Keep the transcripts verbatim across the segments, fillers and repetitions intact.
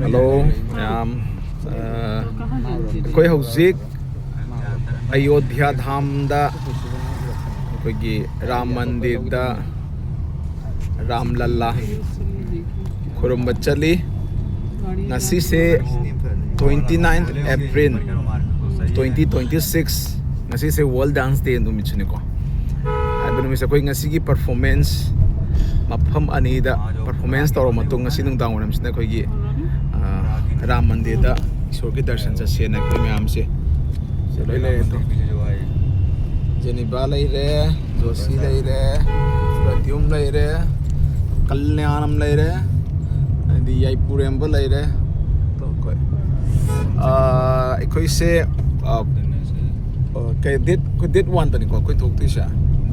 Hello ꯃꯌꯥꯝ, ꯑ, ꯑꯩꯈꯣꯏ ꯍꯧꯖꯤꯛ ꯑꯌꯣꯙ꯭ꯌꯥ ꯙꯥꯝꯗ ꯑꯩꯈꯣꯏꯒꯤ ꯔꯥꯝ ꯃꯟꯗꯤꯔꯗ ꯔꯥꯝ ꯂꯜꯂꯥ ꯈꯨꯔꯨꯝꯕ ꯆꯠꯂꯤ꯫ ꯉꯁꯤꯁꯦ twenty ninth April twenty twenty six, ꯉꯁꯤꯁꯦ World Dance Day ꯅꯨꯃꯤꯠꯁꯨꯅꯤꯀꯣ꯫ ꯍꯥꯏꯕ ꯅꯨꯃꯤꯠꯁꯦ ꯑꯩꯈꯣꯏ ꯉꯁꯤꯒꯤ performance ꯃꯐꯝ ꯑꯅꯤꯗ performance ꯇꯧꯔ ꯃꯇꯨꯡ, ꯉꯁꯤ ꯅꯨꯡꯗꯥꯡ ꯋꯥꯏꯔꯝꯁꯤꯅ ꯑꯩꯈꯣꯏꯒꯤ, ꯑ, ꯔꯥꯝ ꯃꯟꯗꯤꯔꯗ ꯏꯁꯣꯔꯒꯤ ꯗꯔꯁꯟ ꯆꯠꯁꯦꯅ ꯑꯩꯈꯣꯏ ꯃꯌꯥꯝꯁꯦ ꯁꯤ ꯂꯣꯏ ꯂꯩꯔꯦ꯫ ꯑꯗꯣ ꯖꯦꯅꯤꯕꯥ ꯂꯩꯔꯦ, ꯖꯣꯁꯤ ꯂꯩꯔꯦ, ꯄ꯭ꯔꯗ꯭ꯌꯨꯝ ꯂꯩꯔꯦ, ꯀꯜꯌꯥꯅꯝ ꯂꯩꯔꯦ, ꯑꯗꯩ ꯌꯥꯏꯄꯨꯔꯦꯝꯕ ꯂꯩꯔꯦ꯫ ꯑꯗꯣ ꯑꯩꯈꯣꯏ, ꯑ, ꯑꯩꯈꯣꯏꯁꯦ, ꯑ, ꯑ, ꯀꯩ date, ꯑꯩꯈꯣꯏ date one ꯗꯅꯤꯀꯣ ꯑꯩꯈꯣꯏ ꯊꯣꯛꯇꯣꯏꯁꯦ꯫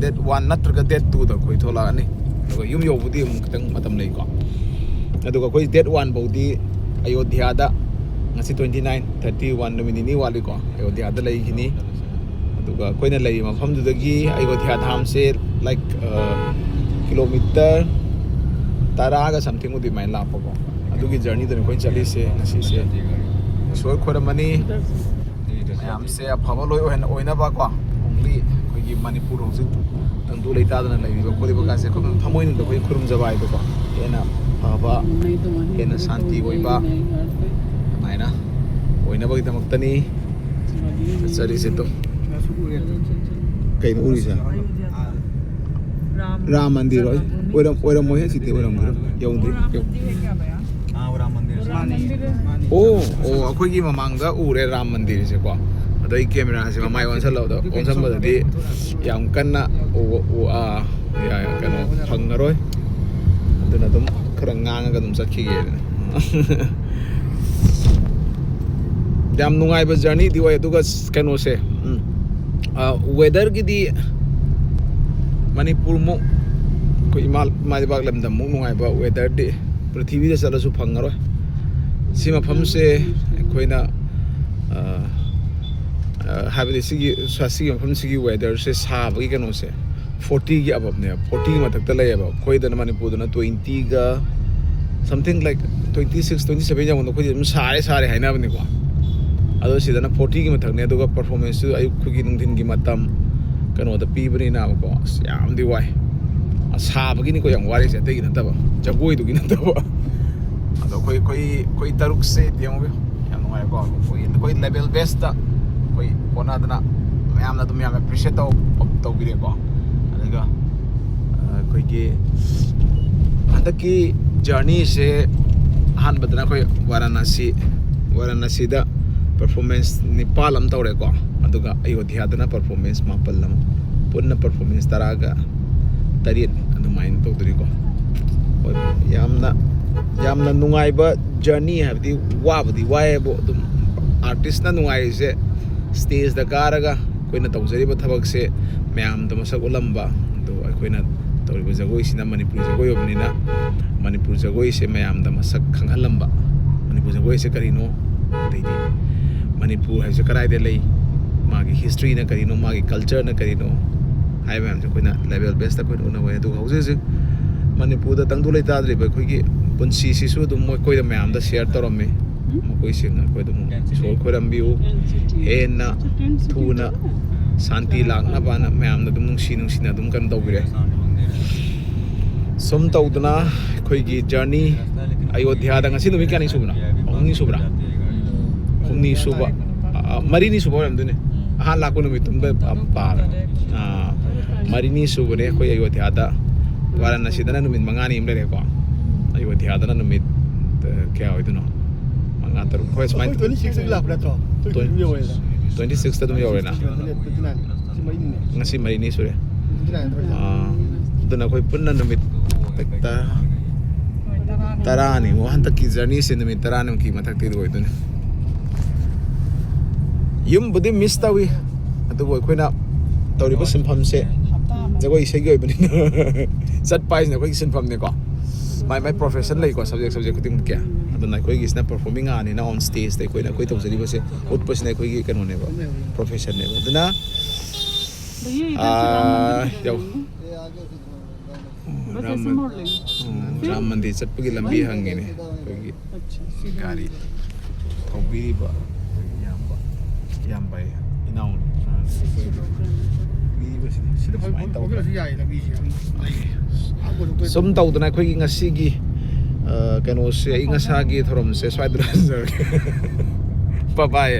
Date one ꯅꯠꯇ꯭ꯔꯒ date two ꯗ ꯑꯩꯈꯣꯏ ꯊꯣꯛꯂꯛꯑꯅꯤ꯫ ꯑꯗꯨꯒ ꯌꯨꯝ ꯌꯧꯕꯗꯤ ꯑꯃꯨꯛ ꯈꯤꯇꯪ ꯃꯇꯝ ꯂꯩꯀꯣ꯫ ꯑꯗꯨꯒ ꯑꯩꯈꯣꯏ date one ꯐꯥꯎꯗꯤ ꯑꯌꯣꯙ꯭ꯌꯥꯗ, ꯉꯁꯤ twenty nine, thirty one, ꯅꯨꯃꯤꯠ ꯅꯤꯅꯤ ꯋꯥꯠꯂꯤꯀꯣ, ꯑꯌꯣꯙ꯭ꯌꯥꯗ ꯂꯩꯈꯤꯅꯤ꯫ ꯑꯗꯨꯒ ꯑꯩꯈꯣꯏꯅ ꯂꯩꯔꯤꯕ ꯃꯐꯝꯗꯨꯗꯒꯤ ꯑꯌꯣꯙ꯭ꯌꯥ ꯙꯥꯝꯁꯦ, like, ꯑ, kilometer ꯇꯔꯥꯒ something ꯕꯨꯗꯤ ꯑꯗꯨꯃꯥꯏꯅ ꯂꯥꯞꯄꯀꯣ꯫ ꯑꯗꯨꯒꯤ journey ꯗꯨꯅꯤ ꯑꯩꯈꯣꯏꯅ ꯆꯠꯂꯤꯁꯦ ꯉꯁꯤꯁꯦ꯫ ꯏꯁꯣꯔ ꯈꯣꯏꯔꯝꯃꯅꯤ꯫ ꯃꯌꯥꯝꯁꯦ ꯑꯐꯕ ꯂꯣꯏ ꯑꯣꯏꯍꯟ-, ꯑꯣꯏꯅꯕ ꯀꯣ꯫ Only ꯑꯩꯈꯣꯏꯒꯤ ꯃꯅꯤꯄꯨꯔ ꯍꯧꯖꯤꯛ ꯇꯪꯗꯨ ꯂꯩꯇꯥꯗꯅ ꯂꯩꯔꯤꯕ ꯈꯣꯠꯂꯤꯕ ꯀꯥꯁꯦ ꯑꯩꯈꯣꯏ ꯊꯃꯣꯏꯅꯨꯡꯗ ꯑꯩꯈꯣꯏ ꯈꯨꯔꯨꯝꯖꯕ ꯍꯥꯏꯗꯣꯀꯣ꯫ ꯍꯦꯟꯅ ꯐꯕ, ꯍꯦꯟꯅ ꯁꯥꯟꯇꯤ ꯑꯣꯏꯕ ꯑꯗꯨꯃꯥꯏꯅ ꯑꯣꯏꯅꯕꯒꯤꯗꯃꯛꯇꯅꯤ ꯆꯠꯆꯔꯤꯁꯦ꯫ ꯑꯗꯣ ꯀꯩꯅꯣ ꯎꯔꯤꯁꯦ? ꯔꯥꯝ ꯃꯟꯗꯤꯔ ꯑꯣꯏ-, ꯑꯣꯏꯔꯝ-, ꯑꯣꯏꯔꯝꯃꯣꯏꯍꯦ, ꯁꯤꯗꯤ ꯑꯣꯏꯔꯝꯒꯤꯔꯣꯏ꯫ ꯌꯧꯗ꯭ꯔꯤ, ꯌꯧ-, ꯑꯣ, ꯑꯣ, ꯑꯩꯈꯣꯏꯒꯤ ꯃꯃꯥꯡꯗ ꯎꯔꯦ ꯔꯥꯝ ꯃꯟꯗꯤꯔꯁꯦꯀꯣ꯫ ꯑꯗꯣ ꯑꯩ camera ꯁꯦ ꯃꯃꯥꯏ ꯑꯣꯟꯁꯜꯂꯕꯗ, ꯑꯣꯟꯁꯟꯕꯗꯗꯤ ꯌꯥꯝ ꯀꯟꯅ ꯎ-, ꯎ-, ꯑ, ꯌꯥ-, ꯀꯩꯅꯣ ꯐꯪꯉꯔꯣꯏ꯫ ꯑꯗꯨꯅ ꯑꯗꯨꯝ ꯈꯔ ꯉꯥꯡꯉꯒ ꯑꯗꯨꯝ ꯆꯠꯈꯤꯒꯦ꯫ ꯌꯥꯝ ꯅꯨꯡꯉꯥꯏꯕ journey ꯗꯤ ꯑꯣꯏ꯫ ꯑꯗꯨꯒ ꯀꯩꯅꯣꯁꯦ, ꯎꯝ, ꯑ, weather ꯒꯤꯗꯤ ꯃꯅꯤꯄꯨꯔꯃꯨꯛ, ꯑꯩꯈꯣꯏ ꯏꯃꯥ, ꯏꯃꯥ ꯂꯩꯕꯥꯛ ꯂꯝꯗꯝꯃꯨꯛ ꯅꯨꯡꯉꯥꯏꯕ weather ꯗꯤ ꯄ꯭ꯔꯤꯊꯤꯕꯤꯗ ꯆꯠꯂꯁꯨ ꯐꯪꯉꯔꯣꯏ꯫ ꯁꯤ ꯃꯐꯝꯁꯦ ꯑꯩꯈꯣꯏꯅ, ꯑ, ꯑ, ꯍꯥꯏꯕꯗꯤ ꯁꯤꯒꯤ, ꯁꯤꯒꯤ ꯃꯐꯝꯁꯤꯒꯤ weather ꯁꯦ, ꯁꯥꯕꯒꯤ ꯀꯩꯅꯣꯁꯦ forty ꯒꯤ above ꯅꯦꯕ, forty ꯒꯤ ꯃꯊꯛꯇ ꯂꯩꯌꯦꯕ꯫ ꯑꯩꯈꯣꯏꯗꯅ, ꯃꯅꯤꯄꯨꯔꯗꯅ twenty ꯒ Something like twenty six, twenty seven ꯌꯧꯕꯗ ꯑꯩꯈꯣꯏꯗꯤ ꯑꯗꯨꯝ ꯁꯥꯔꯦ ꯁꯥꯔꯦ ꯍꯥꯏꯅꯕꯅꯤꯀꯣ꯫ ꯑꯗꯣ ꯁꯤꯗꯅ forty ꯒꯤ ꯃꯊꯛꯅꯦ, ꯑꯗꯨꯒ performance ꯁꯨ ꯑꯌꯨꯛ ꯑꯩꯈꯣꯏꯒꯤ ꯅꯨꯡꯊꯤꯟꯒꯤ ꯃꯇꯝ ꯀꯩꯅꯣꯗ ꯄꯤꯕꯅꯤꯅꯀꯣ, ꯑꯁ ꯌꯥꯝꯗꯤ ꯋꯥꯏ꯫ ꯑꯁ ꯁꯥꯕꯒꯤꯅꯤꯀꯣ ꯌꯥꯝ ꯋꯥꯔꯤꯁꯦ, ꯑꯇꯩꯒꯤ ꯅꯠꯇꯕ, ꯖꯒꯣꯏꯗꯨꯒꯤ ꯅꯠꯇꯕ꯫ ꯑꯗꯣ ꯑꯩꯈꯣꯏ ꯑꯩꯈꯣꯏ ꯑꯩꯈꯣꯏ ꯇꯔꯨꯛꯁꯦ ꯌꯦꯡꯉꯨ, ꯌꯥꯝ ꯅꯨꯡꯉꯥꯏꯀꯣ꯫ ꯑꯩꯈꯣꯏ ꯑꯩꯈꯣꯏ level best ꯇ ꯑꯩꯈꯣꯏ ꯀꯣꯟꯅꯗꯅ ꯃꯌꯥꯝꯅ ꯑꯗꯨꯝ ꯌꯥꯝ appreciate ꯇꯧ ꯇꯧꯕꯤꯔꯦꯀꯣ꯫ ꯑꯗꯨꯒ ꯑ, ꯑꯩꯈꯣꯏꯒꯤ ꯍꯟꯗꯛꯀꯤ journey ꯁꯦ ꯑꯍꯥꯟꯕꯗꯅ ꯑꯩꯈꯣꯏ ꯋꯥꯔꯥꯅꯥꯁꯤ, ꯋꯥꯔꯥꯅꯥꯁꯤꯗ performance ꯅꯤꯄꯥꯜ ꯑꯃ ꯇꯧꯔꯦꯀꯣ꯫ ꯑꯗꯨꯒ ꯑꯌꯣꯙ꯭ꯌꯥꯗꯅ performance ꯃꯥꯄꯜ ꯑꯃ, ꯄꯨꯟꯅ performance ꯇꯔꯥꯒ ꯇꯔꯦꯠ ꯑꯗꯨꯃꯥꯏꯅ ꯇꯧꯗꯣꯔꯤꯀꯣ꯫ ꯍꯣꯏ, ꯌꯥꯝꯅ ꯌꯥꯝꯅ ꯅꯨꯡꯉꯥꯏꯕ journey ꯍꯥꯏꯕꯗꯤ ꯋꯥꯕꯨꯗꯤ ꯋꯥꯏꯌꯦꯕꯨ, ꯑꯗꯨꯝ artist ꯅ ꯅꯨꯡꯉꯥꯏꯔꯤꯁꯦ stage ꯇ ꯀꯥꯔꯒ ꯑꯩꯈꯣꯏꯅ ꯇꯧꯖꯔꯤꯕ ꯊꯕꯛꯁꯦ ꯃꯌꯥꯝꯗ ꯃꯁꯛ ꯎꯠꯂꯝꯕ꯫ ꯑꯗꯣ ꯑꯩꯈꯣꯏꯅ ꯇꯧꯔꯤꯕ ꯖꯒꯣꯏꯁꯤꯅ ꯃꯅꯤꯄꯨꯔꯤ ꯖꯒꯣꯏ ꯑꯣꯏꯕꯅꯤꯅ, ꯃꯅꯤꯄꯨꯔ ꯖꯒꯣꯏꯁꯦ ꯃꯌꯥꯝꯗ ꯃꯁꯛ ꯈꯪꯍꯜꯂꯝꯕ, ꯃꯅꯤꯄꯨꯔ ꯖꯒꯣꯏꯁꯦ ꯀꯔꯤꯅꯣ, ꯑꯗꯩꯗꯤ ꯃꯅꯤꯄꯨꯔ ꯍꯥꯏꯕꯁꯦ ꯀꯗꯥꯏꯗ ꯂꯩ, ꯃꯥꯒꯤ history ꯅ ꯀꯔꯤꯅꯣ, ꯃꯥꯒꯤ culture ꯅ ꯀꯔꯤꯅꯣ ꯍꯥꯏꯕ ꯃꯌꯥꯝꯁꯦ ꯑꯩꯈꯣꯏꯅ level best ꯇ ꯑꯩꯈꯣꯏꯅ ꯎꯅꯕ ꯌꯥꯏ꯫ ꯑꯗꯨꯒ ꯍꯧꯖꯤꯛ ꯍꯧꯖꯤꯛ ꯃꯅꯤꯄꯨꯔꯗ ꯇꯪꯗꯨ ꯂꯩꯇꯥꯗ꯭ꯔꯤꯕ ꯑꯩꯈꯣꯏꯒꯤ ꯄꯨꯟꯁꯤꯁꯤꯁꯨ ꯑꯗꯨꯝ ꯃꯈꯣꯏꯗ ꯃꯌꯥꯝꯗ share ꯇꯧꯔꯝꯃꯤ꯫ ꯃꯈꯣꯏꯁꯤꯡ ꯑꯩꯈꯣꯏ ꯑꯗꯨꯝ ꯏꯁꯣꯔ ꯈꯣꯏꯔꯝꯕꯤꯌꯨ, ꯍꯦꯟꯅ ꯊꯨꯅ ꯁꯥꯟꯇꯤ ꯂꯥꯛꯅꯕꯅ ꯃꯌꯥꯝꯅ ꯑꯗꯨꯝ ꯅꯨꯡꯁꯤ ꯅꯨꯡꯁꯤꯅ ꯑꯗꯨꯝ ꯀꯩꯅꯣ ꯇꯧꯕꯤꯔꯦ꯫ ꯁꯨꯝ ꯇꯧꯗꯅ ꯑꯩꯈꯣꯏꯒꯤ journey ꯑꯌꯣꯙ꯭ꯌꯥꯗ ꯉꯁꯤ ꯅꯨꯃꯤꯠ ꯀꯌꯥꯅꯤ ꯁꯨꯕꯅꯣ? ꯑꯍꯨꯝꯅꯤ ꯁꯨꯕ꯭ꯔꯥ? ꯑꯍꯨꯝꯅꯤ ꯁꯨꯕ, ꯑ, ꯃꯔꯤꯅꯤ ꯁꯨꯕ ꯑꯣꯏꯔꯝꯗꯣꯏꯅꯦ꯫ ꯑꯍꯥꯟ ꯂꯥꯛꯄ ꯅꯨꯃꯤꯠꯇꯨꯝꯗ ꯄꯥꯔ, ꯑ, ꯃꯔꯤꯅꯤ ꯁꯨꯕꯅꯦ ꯑꯩꯈꯣꯏ ꯑꯌꯣꯙ꯭ꯌꯥꯗ꯫ ꯋꯥꯔꯥꯅꯁꯤꯗꯅ ꯅꯨꯃꯤꯠ ꯃꯉꯥꯅꯤ ꯑꯃ ꯂꯩꯔꯦꯀꯣ꯫ ꯑꯌꯣꯙ꯭ꯌꯥꯗꯅ ꯅꯨꯃꯤꯠ, ꯑ, ꯀꯌꯥ ꯑꯣꯏꯗꯣꯏꯅꯣ? ꯃꯉꯥ, ꯇꯔꯨꯛ, ꯍꯣꯏ, ꯁꯨꯃꯥꯏꯅ ꯑꯩꯈꯣꯏ twenty six ꯇꯒꯤ ꯂꯥꯛꯄ ꯅꯠꯇ꯭ꯔꯣ? ꯑꯩꯈꯣꯏ twenty twenty ꯌꯧꯔꯦꯗ꯫ Twenty six ꯇ ꯑꯗꯨꯝ ꯌꯧꯔꯦꯅ꯫ Twenty nine, twenty nine, ꯉꯁꯤ ꯃꯔꯤꯅꯤꯅꯦ꯫ ꯉꯁꯤ ꯃꯔꯤꯅꯤ ꯁꯨꯔꯦ꯫ Twenty nine ꯅꯠꯇ꯭ꯔꯣ? ꯑꯥ, ꯑꯗꯨꯅ ꯑꯩꯈꯣꯏ ꯄꯨꯟꯅ ꯅꯨꯃꯤꯠ ꯇꯔꯥ, ꯇꯔꯥꯅꯤꯃꯨꯛ, ꯍꯟꯗꯛꯀꯤ journey ꯁꯦ ꯅꯨꯃꯤꯠ ꯇꯔꯥꯅꯤꯃꯨꯛꯀꯤ ꯃꯊꯛꯇꯤ ꯑꯣꯏꯗꯣꯏꯅꯦ꯫ ꯌꯨꯝꯕꯨꯗꯤ miss ꯇꯧꯏ, ꯑꯗꯨꯕꯨ ꯑꯩꯈꯣꯏꯅ ꯇꯧꯔꯤꯕ ꯁꯤꯟꯐꯝꯁꯦ, ꯖꯒꯣꯏ ꯏꯁꯩꯒꯤ ꯑꯣꯏꯕꯅꯤꯅ ꯆꯠꯄ ꯍꯥꯏꯁꯤꯅ ꯑꯩꯈꯣꯏꯒꯤ ꯁꯤꯟꯐꯝꯅꯦꯀꯣ꯫ ꯃꯥꯏ ꯃꯥꯏ profession ꯂꯩꯀꯣ, subject subject ꯈꯨꯗꯤꯡꯃꯛꯀꯤ꯫ ꯑꯗꯨꯅ ꯑꯩꯈꯣꯏꯒꯤꯁꯤꯅ performing ꯑꯥꯔꯠꯅꯤꯅ on stage ꯇ ꯑꯩꯈꯣꯏꯅ ꯑꯩꯈꯣꯏ ꯇꯧꯖꯔꯤꯕꯁꯦ, ꯎꯠꯄꯁꯤꯅ ꯑꯩꯈꯣꯏꯒꯤ ꯀꯩꯅꯣꯅꯦꯕ, profession ꯅꯦꯕ꯫ ꯑꯗꯨꯅ, ꯑꯥ, ꯌꯧ-, ꯔꯥꯝ-, ꯔꯥꯝ ꯃꯟꯗꯤꯔ ꯆꯠꯄꯒꯤ ꯂꯝꯕꯤ ꯍꯪꯉꯤꯅꯦ ꯑꯩꯈꯣꯏꯒꯤ ꯒꯥꯔꯤ ꯊꯧꯕꯤꯔꯤꯕ ꯑꯩꯈꯣꯏꯒꯤ ꯏꯌꯥꯝꯕ, ꯏꯌꯥꯝꯕ ꯏꯅꯥꯎ ꯊꯧꯕꯤꯔꯤꯕꯁꯤꯅꯤ꯫ ꯁꯤꯗ ꯁꯨꯃꯥꯏꯅ ꯇꯧꯗꯅ, ꯁꯨꯝ ꯇꯧꯗꯅ ꯑꯩꯈꯣꯏꯒꯤ ꯉꯁꯤꯒꯤ, ꯑ, ꯀꯩꯅꯣꯁꯦ, ꯑꯏꯪ ꯑꯁꯥꯒꯤ ꯊꯧꯔꯝꯁꯦ ꯁ꯭ꯋꯥꯏꯗ ꯂꯣꯏꯁꯤꯟꯖꯔꯒꯦ꯫ ꯕꯥꯏ ꯕꯥꯏ꯫